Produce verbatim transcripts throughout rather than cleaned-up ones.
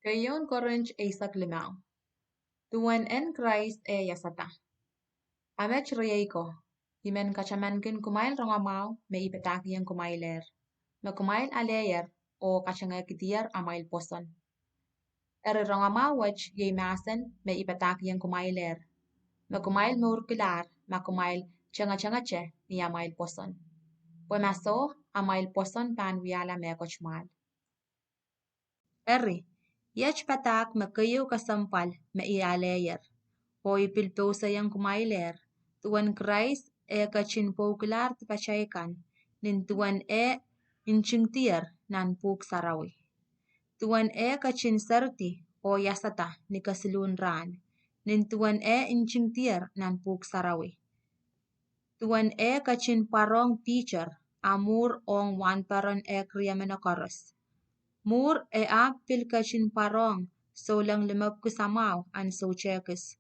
Keieun Korint eisek limau. Duwen en Krais eh iasada. A met riei ko, I men katamankin kumwail rongamwahu me I padahkihong kumwailehr, me kumwail aleier oh katengehkidier amwail pwoson. Eri rongamwahu wet iei mahsen me I padahkihong kumwailehr, me kumwail mourkilahr ma kumwail tengetengete ni amwail pwoson. Pwe ma soh, amwail pwoson pahn wiahla mehkot mwahl. Eri, iet padahk me keieu kesempwal me I aleier, oh I pil pousehiong kumwailehr, duwen Krais eh ketin pwoukilahr dipatail kan, nin duwen eh ntingdier nan Pwuhk Sarawi. Duwen eh ketin seridi oh iasada ni kesiluhn rahn, nin duwen eh ntingdier nan Pwuhk Sarawi. Duwen eh ketin pwarohng Piter, a mwuhr ong wahnpoaron eh riemen koaros. Mwuhr e ahpw pil ketin pwarohng souleng limepwiki samwahu ahn soutekis.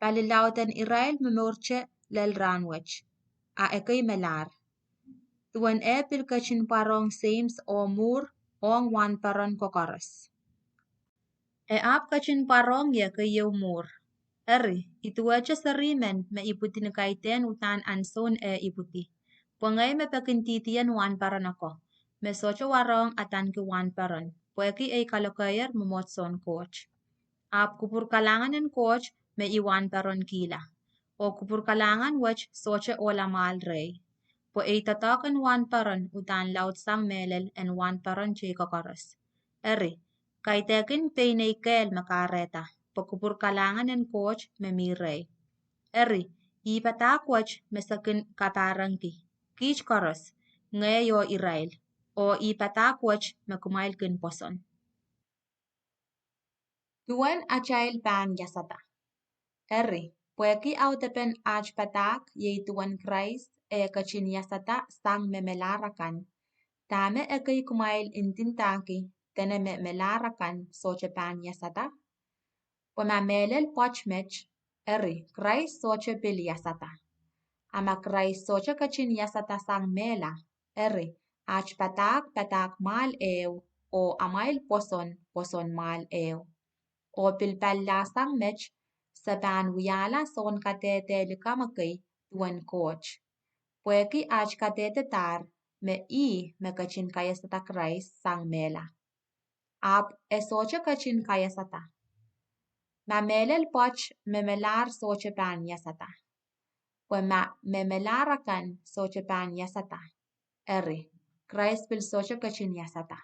Pali lauden irail momourte lel rahn wet, a ekei melahr. Duwen eh pil ketin pwarohng Seims oh mwuhr ong wahnpoaron koaros. E ahpw ketin pwarohng ie keieu mwuhr. Eri, I duwehte serimen me ipwidi ni kaidehn uhdahn ansoun eh ipwidi. Pwe ngehi me pekindidien wahnpoaron ako, me sohte warohng adaneki wahnpoaron, pwehki ei kalokehier mwomwohdiso en Koht. Ahpw kupwur kalahngan en Koht me I wahnpoaronkihla, oh kupwur kalahngan wet sohte ohla mwahl rehi. Pwe ei doadoahk en wahnpoaron uhdahn laudsang mehlel en wahnpoaron teikan koaros. Eri, kaidehkin pein ei kehl me kahrehda, pwe kupwur kalahngan en Koht me mi rehi. Eri, ih padahk wet me se kin kapahrengki, kiht koaros, ngehi oh irail, oh ih padahk wet me kumwail kin pwoson. Duwen atail pahn iasada. Eri, pwehki audepen aht padahk iei duwen Krais eh ketin iasada sang me melahr akan, dahme ekei kumwail ndindahki dene me melahr akan sohte pahn iasada? Pwe ma mehlel pwoat met, eri, Krais sohte pil iasada. A ma Krais sohte ketin iasada sang mehla, eri, aht padahk padahk mwahl ehu, oh amwail pwoson pwoson mwahl ehu. Oh pil pali lahsang met, se pahn wiahla soun kadehde likamw ekei duwen Koht. Pwehki aht kadehdedahr me ih me ketin kaiasada Krais sang mehla. Ahpw e sohte ketin kaiasada. Ma mehlel pwoat, me melahr sohte pahn iasada. Pwe ma me melahr akan sohte pahn iasada, eri, Krais pil sohte ketin iasada.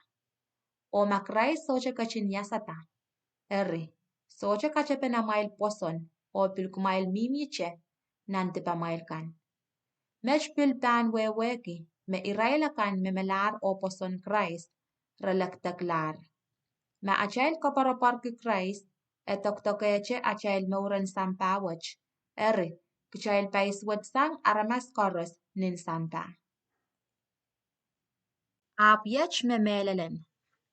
Oh ma Krais sohte ketin iasada, eri, sohte katepen amwail pwoson, oh pil kumwail mihmihte nan dipamwail kan. Met pil pahn wehwehki me irail akan me melahr oh pwoson Krais, re lekdeklahr. Ma atail koapworopworki Krais e dokdokehte atail mouren sampah wet, eri, kitail paisuwedsang aramas koaros nin sampah. Ahpw iet me mehlelen,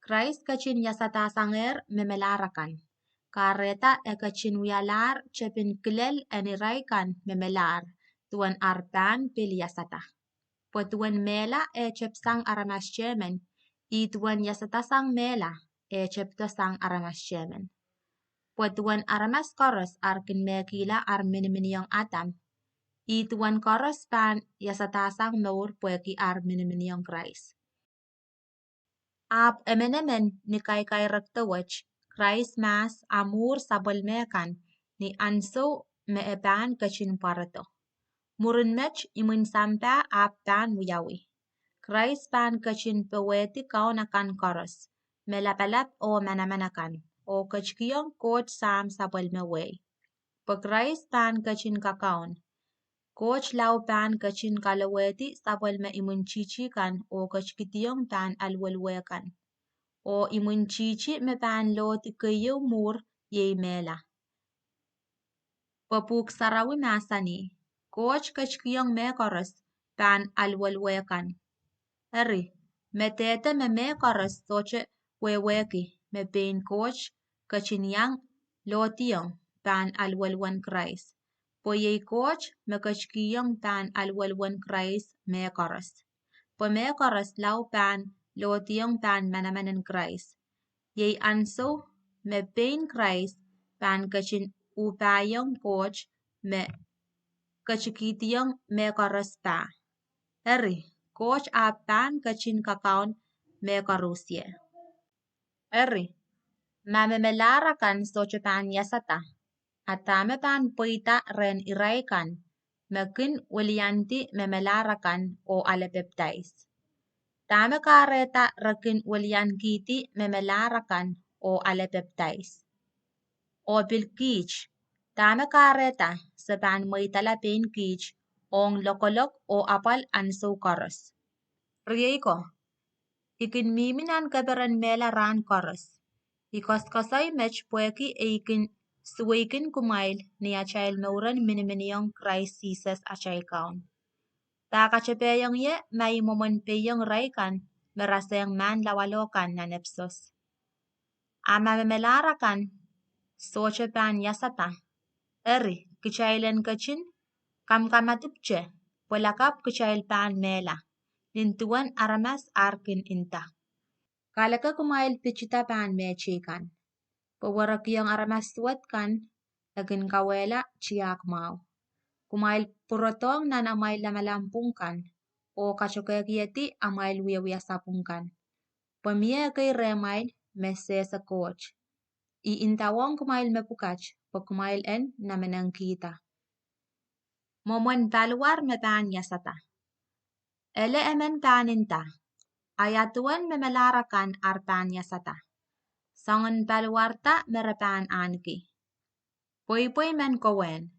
Krais ketin iasadasangehr me melahr akan. Kahrehda e ketin wialahr tepin kilel en irail kan me melahr, duwen ar pahn pil iasada. Pwe duwen mehla eh tepsang aramas tehmen, ih duwen iasadasang mehla eh tepdosang aramas tehmen. Pwe duwen aramas koaros ar kin mehkihla ar miniminiong Adam, ih duwen koaros pahn iasadasang mour pwehki ar miniminiong Krais. Ahpw emenemen ni kaikairek dowet, Krais mahs a mwuhr sapwellime kan ni ansou me e pahn ketin pwarodo. Mwurin met imwin sampah ahpw pahn wiawi. Krais pahn ketin powehdi kaun akan koaros, me lapalap oh manaman akan, oh ketikihong Koht Sahm sapwellime wehi. Pwe Krais pahn ketin kakaun. Koht lao pahn ketin kalowehdi sapwellime imwintihti kan oh ketikihdiong pahn aluweluwe kan. Oh imwintihti me pahn lohdi keieu mwuhr iei mehla. Pwe Pwuhk Sarawi mahsanih, Koht ketikihong mehkoaros pahn aluweluwe kan. Eri, me dehde me mehkoaros sohte wehwehki me pein Koht ketin iang lohdiong pahn aluweluwen Krais. Pwe iei Koht me ketikihong pahn aluweluwen Krais mehkoaros. Pwe mehkoaros lao pahn lohdiong pahn manaman en Krais. Iei ansou me pein Krais pahn ketin uhpaiong Koht me ketikihdiong mehkoaros pah. Eri, Koht ahpw pahn ketin kakaun mehkoaros ie. Eri, ma me melahr akan sohte pahn iasada, a dahme pahn pweida rehn irail kan me kin weliandi me melahr akan oh ale pepdais? Dahme kahrehda re kin weliankihdi me melahr akan oh ale pepdais? Oh pil kiht, dahme kahrehda se pahn mweidala pein kiht ong lokolok oh apwal ansou koaros? Riei ko, I kin mihmi nan keperen mehla rahn koaros. I koaskoasoi met pwehki ei kin suweikin kumwail ni atail mouren miniminiong Krais Sises atail Kaun. Pahn katepehiong ie ma I mwomwen peiong irail kan me rasehng mahn lawalo kan nan Episos. A ma me melahr akan sohte pahn iasada, eri, kitail en ketin kamkamadipwte, pwe lakapw kitail pahn mehla, nin duwen aramas ar kin nda. Kaleke kumwail pitida pahn mehteikan, pwe werekiong aramas suwed kan e kin kawehla tiahk mwahu. Kumwail pwurodohng nan amwail lamalam pwung kan, oh katokekiedi amwail wiewia sapwung kan. Pwe mie ekei rehmwail me sehse Koht. I ndawohng kumwail mepwukat pwe kumwail en namenengkihda. Mwomwen paliwar me pahn iasada. Ele emen pahn nda, a ia duwen me melahr akan ar pahn iasada? Soangen paliwarda me re pahn ahneki. Pweipwei men kowehn.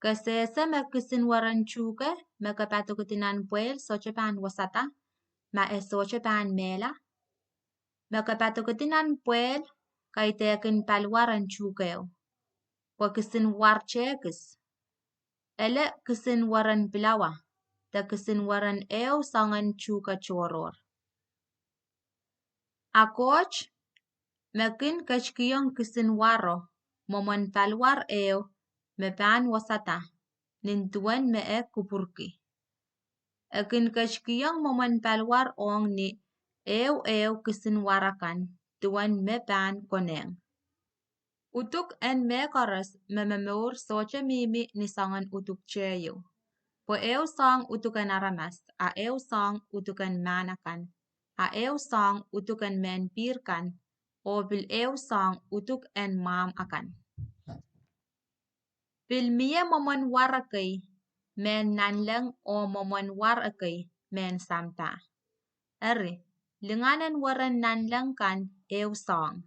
Ke sehse me kisin weren tuhke me ke padokedi nan pwehl sohte pahn wasada, ma e sohte pahn mehla? Me ke padokedi nan pwehl kaidehkin paliwar en tuhkeo, pwe kisin war tehkis. Ele kisin weren pilawa, de kisin weren ehu soangen tuhke tohrohr. A Koht me kin ketikihong kisin waro mwomwen paliwar ehu me pahn wasada, nin duwen me e kupwurki. E kin ketikihong mwomwen paliwar ong ni ehu ehu kisin war akan duwen me pahn konehng. Uduk en mehkoaros me momour sohte mihmi ni soangen uduk teieu. Pwe ehu soahng uduk en aramas, a ehu soahng uduk en mahn akan, a ehu soahng uduk en mehnpihr kan, oh pil ehu soahng uduk en mwahmw akan. Pil mie mwomwen war ekei mehn nanleng oh mwomwen war ekei mehn sampah. Eri, lingan en weren nanleng kan ehu soahng,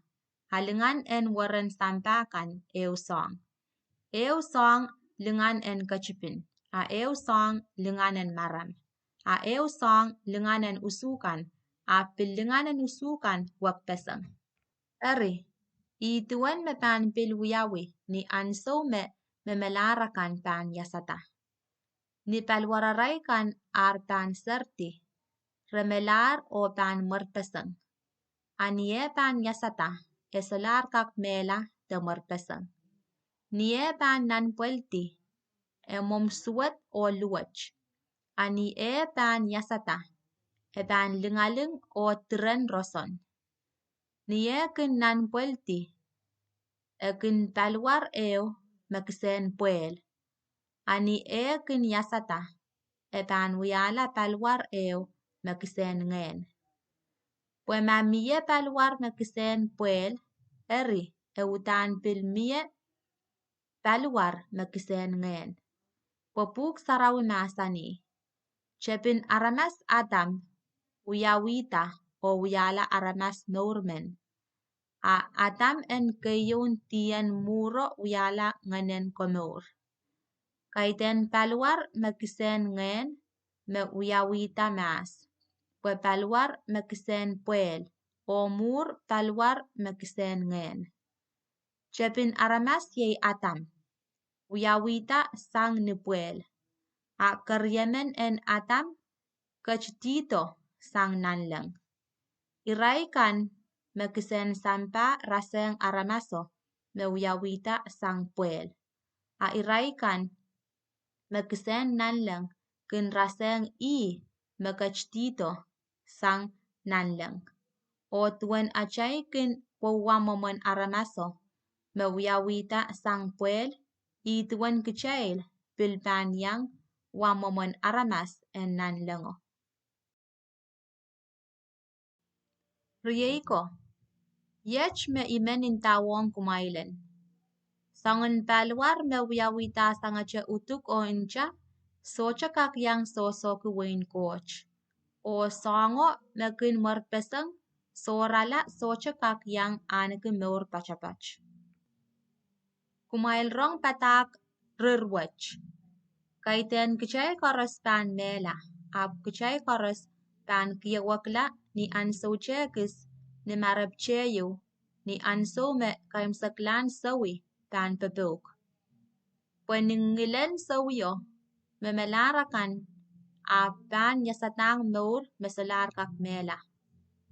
a lingan en weren sampah kan ehu soahng. Ehu soahng lingan en ketipin, a ehu soahng lingan en maram, a ehu soahng lingan en usukan, a pil lingan en usukan wekpeseng. Eri, ih duwen me pahn pil wiawi ni ansou me me melahr akan pahn iasada. Ni paliwararail kan ar pahn serdi, re melahr oh pahn mwerpeseng. A ni eh pahn iasada, e solahr kak mehla de mwerpeseng. Ni eh pahn nanpweldi, e mwomw suwed oh luwet. A ni eh pahn iasada, e pahn lingaling oh diren roson. Ni eh kin nanpweldi, e kin paliwar ehu me kisehn pwehl. A ni eh kin iasada, e pahn wiahla paliwar ehu me kisehn ngehn. Pwe ma mie paliwar me kisehn pwehl, eri, e uhdahn pil mie paliwar me kisehn ngehn. Pwe Pwuhk Sarawi mahsanih, tepin aramas Adam wiawihda oh wiahla aramas mour men. A Adam en keieun dih en mwuhro wiahla ngehnen komour. Kaidehn paliwar me kisehn ngehn me wiawihda mahs, pwe paliwar me kisehn pwehl, oh mwuhr paliwar me kisehn ngehn. Tepin aramas iei Adam, wiawihda sang ni pwehl, a keriemen en Adam ketidihdo sang nanleng. Irail kan me kisehn sampah rasehng aramaso me wiawihda sang pwehl, a irail kan me kisehn nanleng kin rasehng ih me ketidihdo sang nanleng. Oh duwen atail kin pwoua mwomwen aramaso me wiawihda sang pwehl, ih duwen kitail pil pahn iang wa mwomwen aramas en nanlengo. Riei ko, iet me I men ndawohng kumwail en: Soangen paliwar me wiawihda sangete uduk oh nta sohte kak iang sohsohki wehin Koht, oh soahngo me kin mwerpeseng sohrala sohte kak iang ahneki mour poatopoat. Kumwail rong padahk rir wet. Kaidehn kitail koaros pahn mehla, ahpw kitail koaros pahn kiewekla ni ansou tehkis, ni marepteieu, ni ansou me kaimwiseklahn sowi pahn popouk. Pwe ni ngilen sowio me melahr akan, ahpw pahn iasadahng mour me solahr kak mehla.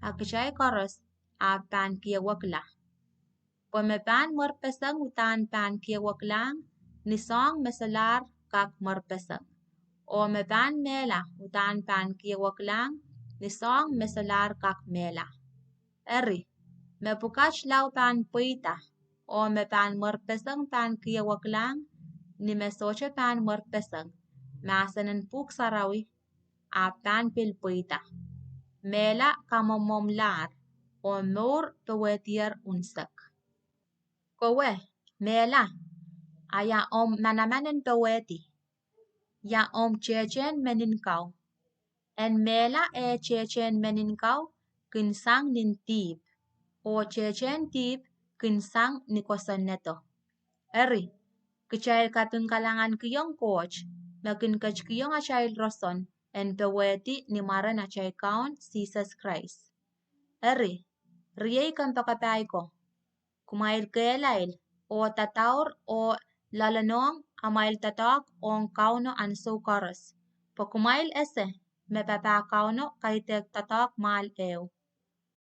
A kitail koaros ahpw pahn kiewekla. Pwe me pahn mwerpeseng uhdahn pahn kieweklahng ni soahng me solahr kak mwerpeseng, oh me pahn mehla uhdahn pahn kieweklahng ni soahng me solahr kak mehla. Eri, mepwukat lao pahn pweida, oh me pahn mwerpeseng pahn kieweklahng ni me sohte pahn mwerpeseng, mahsen en Pwuhk Sarawi, ahpw pahn pil pweida. Mehla kamwomwomwlahr, oh mour powehdier unsek. Kowe, mehla, a ia omw manaman en powehdi? Ia omw tehtehn menin kau? En mehla eh tehtehn menin kau kin sang nin dihp, oh tehtehn dihp kin sang ni kosonnedo. Eri, kitail kapingkalahngankihong Koht, me kin ketikihong atail roson en powehdi ni mwaren atail Kaun Sises Krais. Eri, riei kompoakepahi ko, kumwail kehlail oh dadaur oh loalenohng amwail doadoahk ong Kauno ansou koaros, pwe kumwail ese me papah Kauno kaidehk doadoahk mwahl ehu.